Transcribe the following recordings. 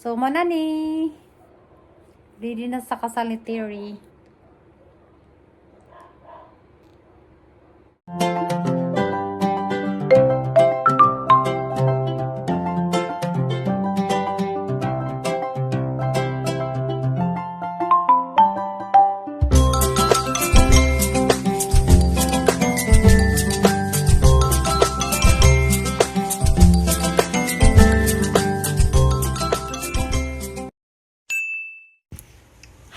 So, mo na ni. Ready na sa kasal ni Terry.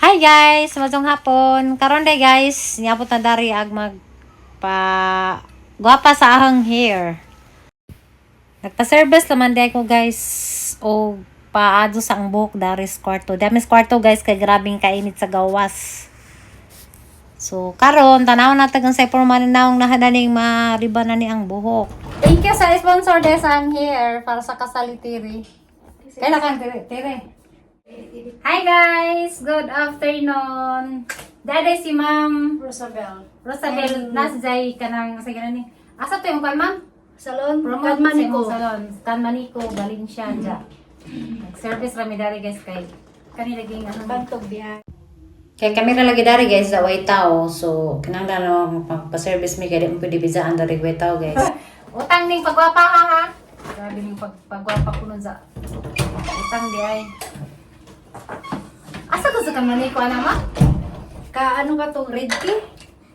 Hi guys, mazong hapon. Karon day guys, niabot na dari ag mag pa gwapa sa ahang hair. Nagpa-service laman day ko guys o paado sa ang buhok dari sa kwarto. Dami sa kwarto guys kay grabing kainit sa gawas. So karon tanaw na tagang sa porma ni naong nahadaning mariba na ni ang buhok. Thank you sa sponsor des ang hair para sa kasalitiri. Kailan kang tiri? Tiri. Hi guys! Good afternoon! Daday si Ma'am Rosabel. Rosabel Nasjay kanang sa ganun ni. Asa to yung kwan ma'am? Salon, Promote Kadmaniko. sa imong salon. Kanmaniko, Valencia, dya. Nag-service rami dari guys kay kanila ging ano. Bantog diha. Kay kami ra lagi dari guys sa way tao. So kinahanglan no magpa-service mi kay di mo pwede bizaan dari way tao guys. Utang ning pagwapa ha ha. Grabe ning pagwapa kuno sa utang di ay. Asa ko sa Kanmaniko ana ma? Ka ano ka tong red key?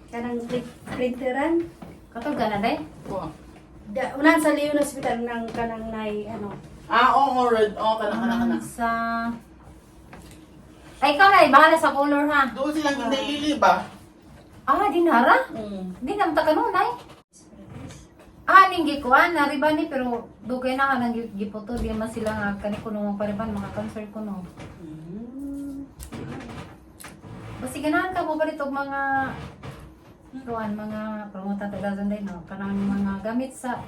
Kanang printeran. Katong gana day? Da, unahan sa Leon Hospital ng kanang nay ano. Ah, oo, red. Oo, kana, kana, kana. Sa Ay, ikaw na, bahala sa color ha. Doon silang hindi lili ba? Ah, dinara? Mm. Di naman ta kanunay. Ah, ning gikuan, nariba ni, pero dugay na ka nang giputo, di man sila nga kani kuno mong pariban, mga concert kuno. Basta ganahan ka mo palit og mga kuan, mga promotan taga din no, kanang mga gamit sa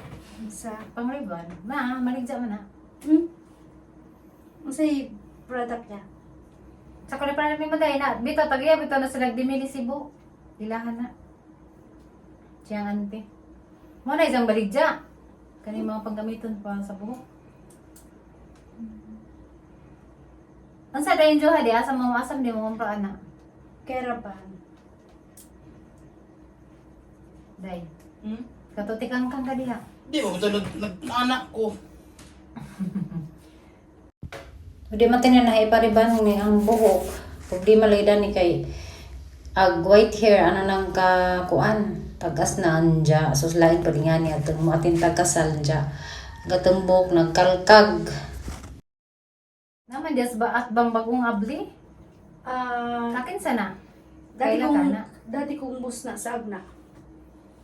Sa pangriban. Ma, maligja man na. hmm? Unsay product niya? Sa kani pa ni Maday na, bitaw tagiya bitaw na sila nagdimili Cebu. Ilahan na. Siyang ante. Mo na isang baligja. Kani mga panggamiton pa sa buhok. Ang sa dayon joha di asa mo asam di mo kumpra ana. Keraban. Day. Hmm? Katutikang kang ka diha. Di mo, sa nag-anak ko. Hindi man tayo na ipariban ni ang buhok. Problema lang ni kay ag white hair ano nang ka kuan tagas na anja so lain pa nga niya atong mo atin tagkasal anja gatong buhok nagkalkag naman des ba at bang bagong abli Ah, kakin sana dati Kailan kong ka na? dati kong bus na sa Agna.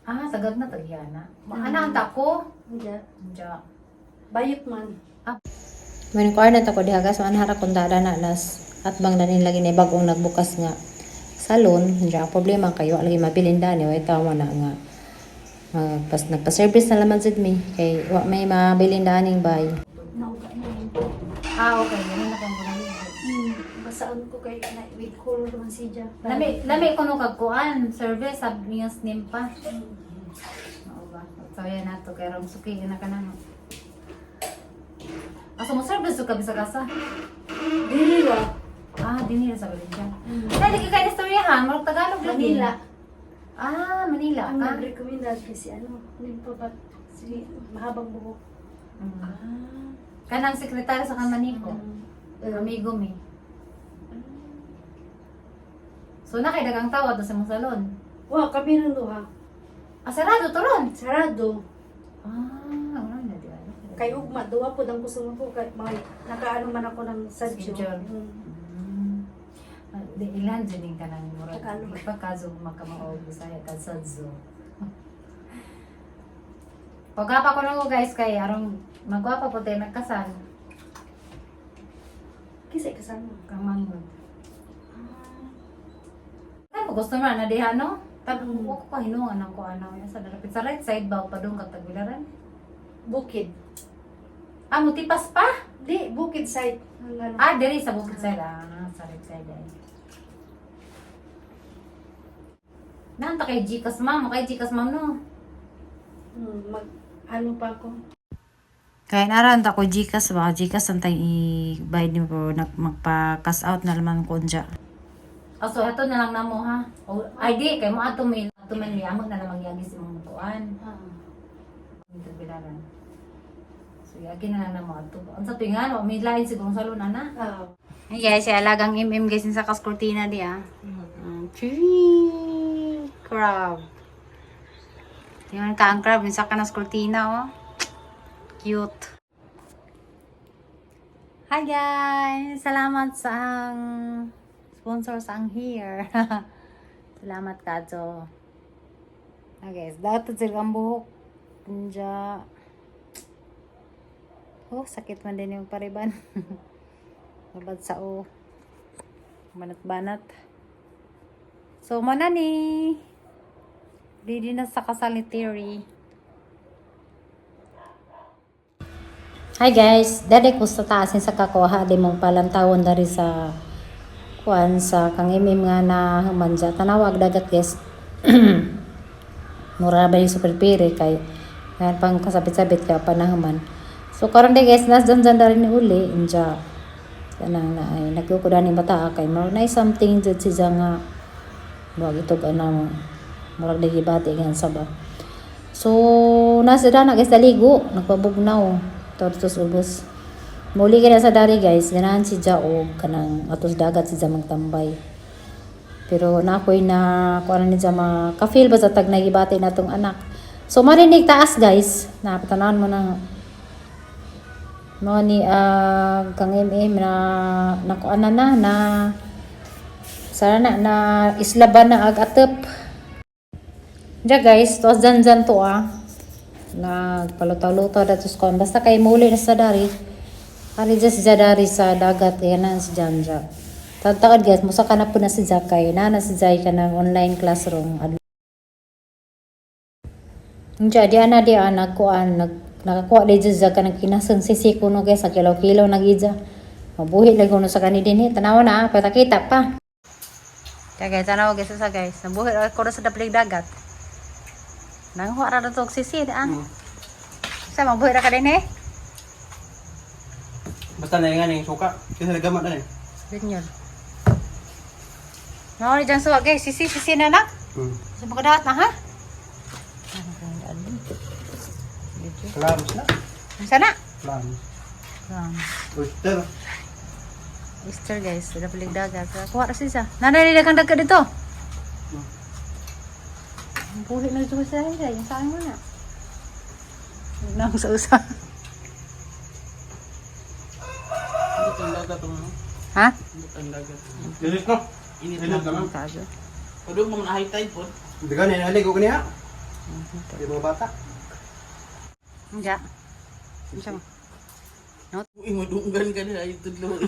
Ah, tagag na tagyana maana ang tako Anja. anja. Bayot man. When ko na ko diha guys, anhara kung dada na nas at bang danin lagi ni bagong nagbukas nga salon, hindi ang problema kayo lagi mabilin dani way tawo na nga magpas nagpa-service na laman sad mi kay wa may mabilin daning bay. Nauga na. Ah, okay, ganun na kang kunali. Basaan ko kay na with color man siya. Lami lami kuno kag kuan service sab nga snim pa. Mao ba? Sabi na to kay rong suki na ka na no. Asa mo service ka bisag asa? Dili ra. Ah, dinhi ra sa Valencia. Dali ka kay istoryahan, murag Tagalog lagi. Manila. Ah, Manila Ang ka. nag-recommend kasi ano, nim pa ba si mahabang buhok. Ah. Kanang sekretaryo sa Kamaniko. Amigo mi. So na kay dagang tawa do sa mong salon. Wa kami nang duha. Ah, sarado to ron. Sarado. Ah, wala na di ano. Kay ugma duha pud ang gusto ko kay mga nakaano man ako ng sadyo. Schedule. Ah, di ilan dyan yung kanang murag. Tagalog. Ipakazo magkamao Bisaya ka sadzo. Pagapa ko na ko guys kay arong magwapa po tayo nagkasal. Kisa kasama. Kamangod. Ay, po customer na diha no? Tag ko ko hinungan ang ko ano sa darapit sa right side ba padung kag tagbilaran? Bukid. Ah, mutipas pa? Di bukid side ang ano. Ah, diri sa bukid side ah, sa right side ay. Nanta kay Gcash ma'am, kay Gcash ma'am no. Mag ano pa ako. Kaya naran ta ko GCash ba? GCash ang tayo i-bayad ni pero magpa-cash out na naman ko dya. Oh, so ato na lang namo ha. O, ay di kay mo ato may ato man may amo na lang magyagi sa mga kuan. Dito bilaran. So yagi na lang namo ato. Unsa tuingan o may lain siguro sa luna na. Oo. Ay guys, si alagang MM guys sa kaskurtina di ah. Tree crab. Tingnan ka ang crab, minsan ka na kurtina oh. Cute. Hi guys! Salamat sa ang sponsor sa ang here. Salamat kajo. Ah guys, dato sila ang buhok. Punja. Oh, sakit man din yung pariban. Babad sa o. Banat-banat. So, mana ni. Ready na sa kasal ni Terry. Hi guys, dali ko sa taas sa kakuha di mong palantawon dari sa kuan sa kangimim nga na humanja. Tanawag dagat guys. Mura ba yung super pere kay ngayon pang kasabit-sabit ka panahuman. So karon di guys, nas dyan dyan dari ni uli inja. Kanang na ay nagkukuda ni bata kay murag na something jud siya nga murag itog ano murag nagibati nga sa ba. So, nasa dana guys, daligo. Nagpabugnaw. Tortos ubos. Muli ka na sa dari guys. Ganahan si Ja og kanang atos dagat si Ja magtambay. Pero na ako'y na kuan ni Ja ma ka-feel ba sa tag nagibati na tong anak. So marinig taas guys. Napatanan mo na mo ni kang MM na nakuan na na na sana na na islaban na ag atep. Diya guys, to dyan dyan to ah. Nagpaluto-luto datos kon. Basta kay muli na sa dari. Ari dyan si dari sa dagat. Yan na si Janja. Tagtakad guys, musa ka na po na si Jakay. Na na si Jai ka ng online classroom. Diya, di ana di ana nagkuan nag nakakuha di dyan ka ng kinasang sisi kuno guys sa kilaw-kilaw nagidya. Mabuhi lang kuno sa kani dinhi. Tanawa na ah, kita pa. Kaya guys, tanawa guys sa guys. Nabuhi ko sa daplig dagat. Nanghuwa ra to og sisi ah. Sa mabuhi ra ka din eh. Basta na nga yung suka. Kasi nagama na eh. Ganyan. Mao ni dyan suwa guys, sisi sisi na nak. Sa mga dahat na ha. Clams na. Unsa na? Clams. Oyster. Easter guys, sa dapalig dagat. Kuha ra siya. Nanay ni dagang dagat dito. Ang buhi na dito sa ila, yung saan mo na. Nang sa usa. Init ang dagat ano? Ha? Init ang dagat. Lilis no? Init Lilis na. naman. Kaso. Padung mga high tide po. Hindi ka ninalig ko kaniya. Hindi mga bata. Hindi. Unsa mo? Uy, madunggan ka nila ay tudlo.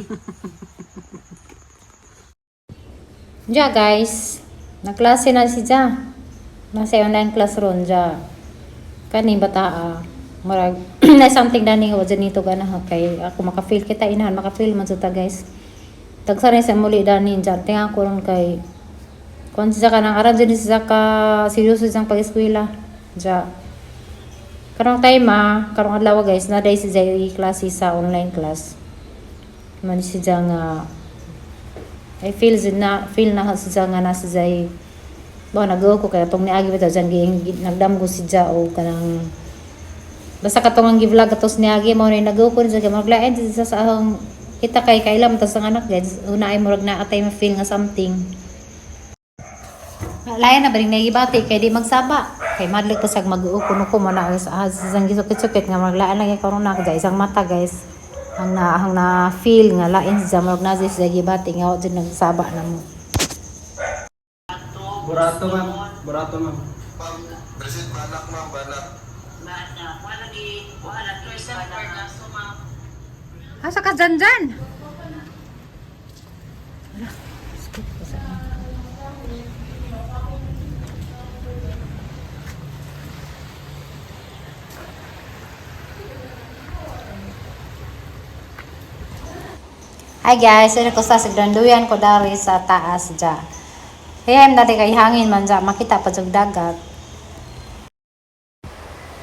Ja guys, naklase na si Ja. Nasa online classroom ja. Kani bata ah. Murag na something dani nga dyan nito gana ha kay ako maka-feel kita inahan maka-feel man jud ta guys. Tagsa sa muli dani dyan. Tinga ko ron kay kung siya ka nang aran dyan siya ka seryoso siyang pag-eskwela. Ja. Karong time ah, karong adlaw guys, na day si Jai klase sa online class. Man si Ja nga I feel zin na feel na si Ja nga na si Jai ba nag ko kaya tong niagi bitaw dyan nagdamgo si Ja o kanang basta katong ang gi-vlog atos niagi mo na nag ko ni siya maglain siya sa ahong kita kay kailam tas ang anak guys una ay murag na atay ma-feel nga something. Lain na baring nagibati kay di magsaba kay madlok pa sag mag-uo kuno ko mo na sa isang gisukit-sukit nga maglaan lang karon na sa isang mata guys ang na feel nga lain siya murag na siya gibati nga wa jud nagsaba na mo. Burato ma'am. Burato ma'am. Present balak ma'am, balak. Asa ka dyan dyan? Hi guys, ano ko sa sigranduyan ko dari sa taas dya. Kaya dati kay hangin man dya, makita pa jug dagat.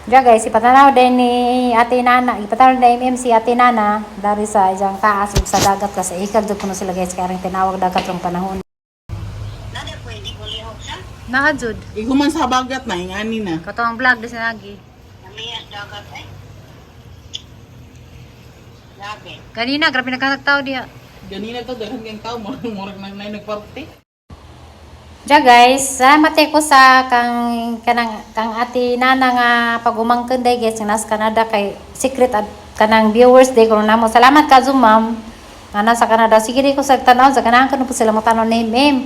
Diya guys, ipatanaw din ni Ate Nana, ipatanaw din ni MM si Ate Nana dari sa isang taas ug sa dagat kasi ikag jud kuno sila guys kay aring tinawag dagat rong panahon. Naa jud. Iguman sa habagat na, ingani na. Katong vlog di sinagi. Kanina grabe nagkatagtaw diha. Ganina to, daghan kang tao, murag nang nay nagparte. Diya guys, salamat ko sa kang kanang kang Ate Nana nga pagumangkon day guys nga nasa Canada kay secret at kanang viewers day kuno namo. Salamat ka Zoom ma'am. Nga nasa Canada. Sige di ko sa tanaw sa ganahan ko na po sila mo name ma'am.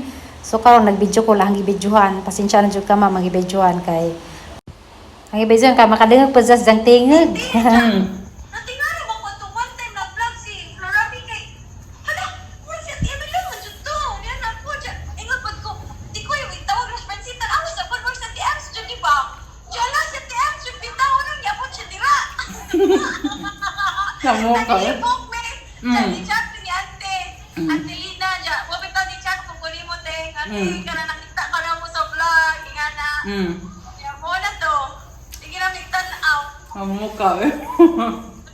So karon nag-video ko lang gibidyohan. Pasensya na jud ka ma'am, gibidyohan kay ang gibidyohan ka makadungog pa sa dang tingog. Natingala ba ko to one time na vlog si Florabi kay hala, wala siya tiyan lang man jud to. Niya na ko dyan. Ingon pag ko, di ko yung itawag na Francine tanaw sa pag sa TM jud di ba? Diyan sa TM jud bitaw nang yapon siya dira. Samo ka eh. Nalibok me. Sa ni chat ni ate. Ate Lina, ja, wa bitaw ni chat ko kunin mo te. Ate, kana nakita ka na mo sa vlog, ingana. Ya mo na to. Sige na mig tan-aw. Samo ka eh.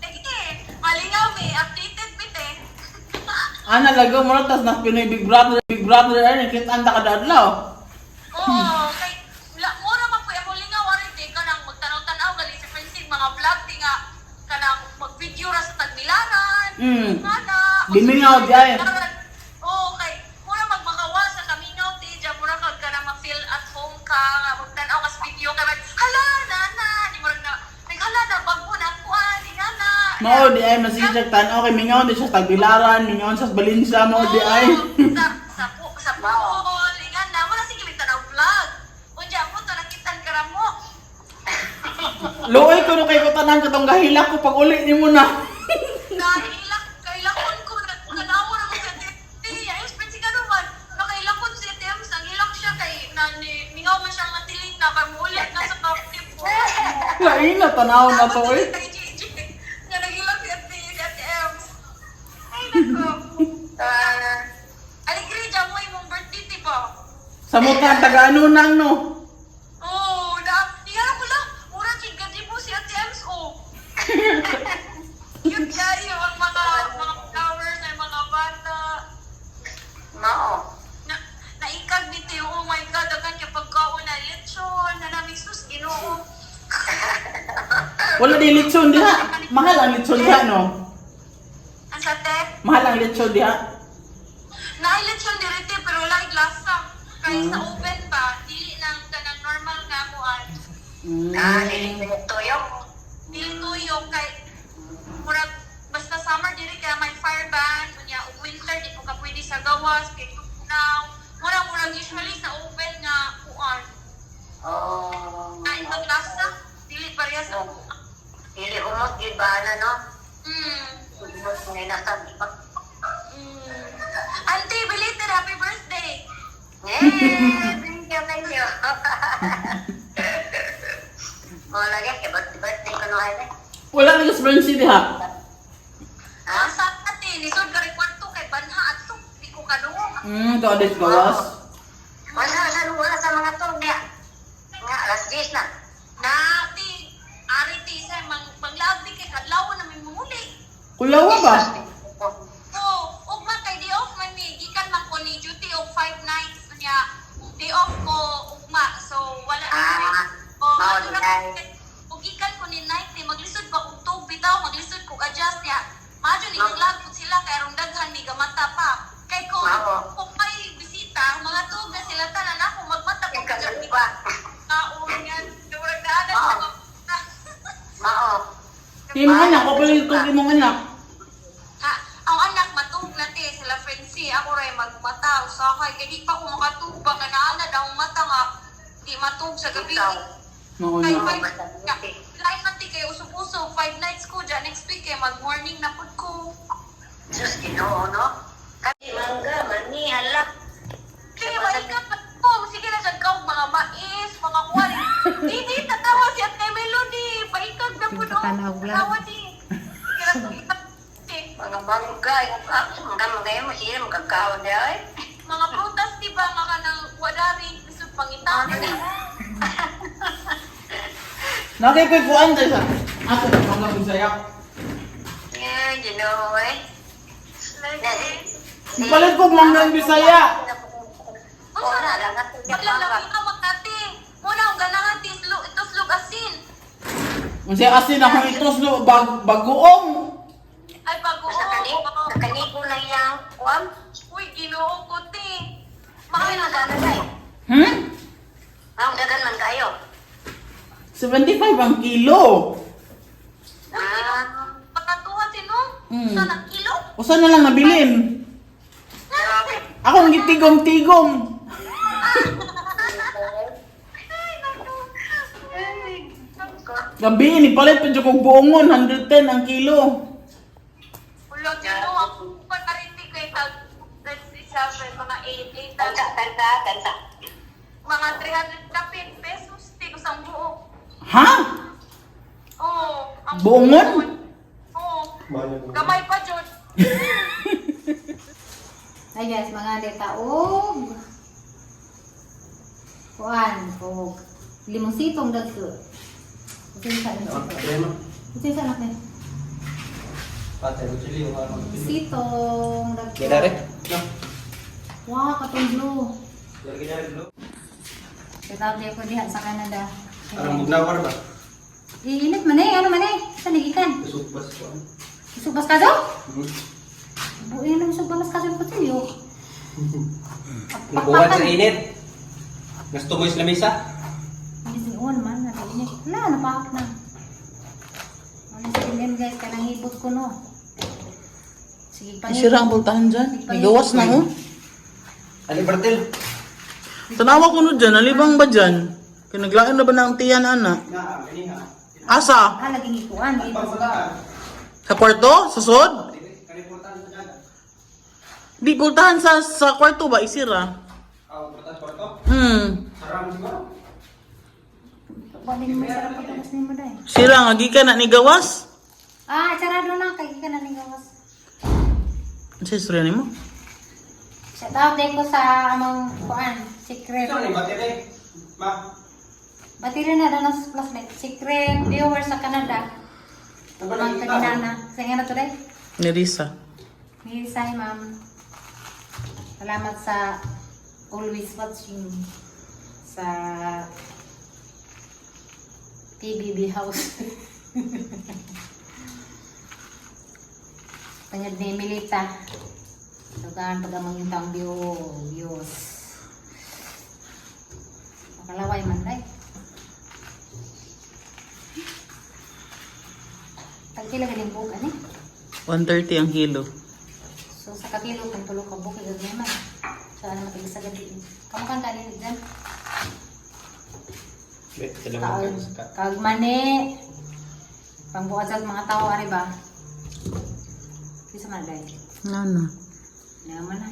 Sige, malingaw mi, updated mi te. Ana lagaw mo tas nas Pinoy Big Brother, Big Brother ay nakita anta kada adlaw. Oo, kay la mura man po imo lingaw ari te kanang magtanaw-tanaw gali sa Francine mga vlog ti nga kanang mag-video ra sa tagbilaran. Kana. Gimingaw di ay. Oo, kay mura magmakawa sa kamingaw ti dya mura kag kanang ma-feel at home ka nga magtan-aw ka sa video kay mag hala nana ni murag na naghala na bago na kuan ni nana. Mao di ay masige siya tan-aw kay mingaw di siya sa Tagbilaran, mingaw siya sa Valencia mao di ay. Sa sa po sa pool, ingan na wala sige may tanaw vlog. Unya mo to nakitan ka ra mo. Luoy ko no kay ko tanan katong gahilak ko pag uli nimo na. Nahilak kailakon ko na tanaw ra mo sa titi. Ay, si ka naman. Nakailakon si Tems, ang hilak siya kay na ni mingaw man siyang natiling na kay muulit na sa kaptip ko. Lain na tanaw na to eh. Kay Gigi. Nga naghilak si Ate si Ate Ems. Ay nako. Aligri dyan mo imong birthday di ba? Samot na taga ano nang no. Oo, na, niya ko lang. Mura jud gadi mo si Ate Ems oh. Cute kayo ang mga flowers ay mga bata. Mao. Na naikag ni Teo, oh my God, daghan kay pagkaon na lechon, na nami sus Ginoo. Wala di litson diha. Mahal ang litson diha no. Ang sa te, Mahal ang litson diha. naay lechon direte pero wala lasa. Kay sa oven ba, dili nang kanang normal nga kuan. Ah, dili tuyok. Dili tuyok kay murag basta summer diri kaya may fire ban, unya ug winter di po ka pwede sa gawas kay now. Murag murag usually sa oven nga kuan. Oh. Kain pag lasa, dili parehas sa Oh. Dili umot gid ba na no? Umot ngay nasa di ba? Auntie, belated happy birthday. Eh, thank you, thank you. Mo lagi kay birthday birthday ko no ay. Wala na Frenchie diha. Ha? Ang sa ate, lisod ka rin kwarto kay banha at to, di ko kadungog. To adis gawas. Wala sa wala sa mga tog niya. Nga alas 10 na. Na, ti, ari ti, sa mang, manglaag di kay kadlaw na may manguli. Kulawa ba? So, ugma kay day off man mi, gikan man ko ni duty og 5 nights niya. Day off ko ugma. So, wala na Ah, mi. O, mao ano di na, ay. ug gikan ko ni night ni maglisod pa kog tug bitaw, maglisod kog adjust niya. Madyo ni kang lagpot sila kay rong daghan ni gamata pa. Kay kung Mao. kung may bisita, mga tuog na sila tanan ako magmata ko Ikaw ba? Kaon yan. Murag naa na Mao. sila magmata. Mao. Imong anak, ko pala yung imong anak. Ha, ang anak matug na te sila Francie ako ray magmata usahay kay di pa ko makatug ba kana daw mata nga di matug sa gabi. Ikaw. Mao Kay na. five Basta ya, lain man ti kay usog-usog 5 nights ko dyan next week kay mag morning na pud ko. Sus Ginoo no. Kay mangga mani hala. Kaya maingat pa ko sige na dyan ka og mga mais, mga kuwan. Di di tatawa si Ate Melody, paikag na pud oh. Tanaw vlog. Tawa di. Sige na pud. Mga mangga, yung mangga mangga mo siya magkakaon niya ay. Mga prutas di ba nga kanang wadari bisod pangita. Nakay ko'y kuan tayo sa... Ako, mga Bisaya. Yeah, you know, eh. Ipalit ko mga Bisaya. Unsa na? Paglalaki ka magkati. Muna ang ganahan tislo ituslog asin. Unsa asin akong ituslo bagoong. Ay bago. Nakaligo na iyang kuam. Uy, Ginoo ko ti. Ay, Mahal na magana kay. Hmm? Ang dagan man kayo. 75 ang kilo. Ah, Patatuha sino? Mm. Sa nang kilo? Usa na lang nabilin. grabe. Akong gitigom-tigom. Ay, naku. Ay, naku. Gabi, nipalit pa dyan kong buongon, 110 ang kilo. Ulo, Ginoo, ako pa narinig kay tag 37, mga 8, 8, Tansa, tansa, tansa. mga 300 kapit pesos, ti usang buo. Ha? Oo. Ang Buongon? Oo. Mahal na buongon. Gamay pa, Jod. Ay guys, mga deta og kuan og limonsitong dagko. Usin sa Ah, krema. Usin sa anak ni. Patay ko chili yung ano. Sitong dagko. Gidare? No. Wow, katong blue. Dari gidare bro. Katawag ko diha sa Canada. Arang bugnawar ba? Iinit man eh, ano man eh? Sa nagikan. Usubas ko. Subas ka do? Hmm. Buin lang subas ka do kutsilyo. Nabuhat sa init. Nastumoy sa lamesa. Bisin on man, nag-init. Na, napaak na. Ano sa MM guys, kanang hibot ko no. Sige, pangit. Sira ang pultahan dyan. Igawas na oh. Ali Bertel. Tanawa ko no dyan, alibang ba dyan? Kinaglain na ba na ang tiyan, ana? Na, kani ha. Asa? Ah, laging ikuan. Pagputaan. Sa kwarto? Sa sod? Kani pultahan sa dyan. Di, pultahan sa kwarto ba? Isira. Ah, pultahan sa kwarto. Haram siguro. Panin mo sa pagkakas ni mo dai. Sira nga, gikan na ni gawas. Ah, sarado na kay ka na ning gawas. Ano sa istorya nimo? Shout out din ko sa among kuan, secret. Ito ni battery. Ma. Batiri na daw ng plus secret viewer sa Canada. Ang taginana. Sa nga na today? Nerissa. Mirisay, ma'am. Salamat sa always watching sa PBB House. Panyad ni Milita. Dugaan pag amang yung tang views. Makalaway man, day. Tagkila galing buhok, ani? 130 ang kilo. So sa kakilo kung tulo ka bukid og naman. So ano matig sa gabi. Kamo kan kanin dyan. Kaog kaog mani. Pangbuhat sa mga tao ari ba? Bisa man dai. Ano? Naman na.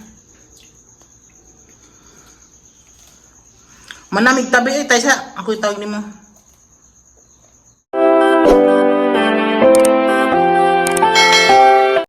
Manamig tabi eh, tayo sa. Ako itawag nimo.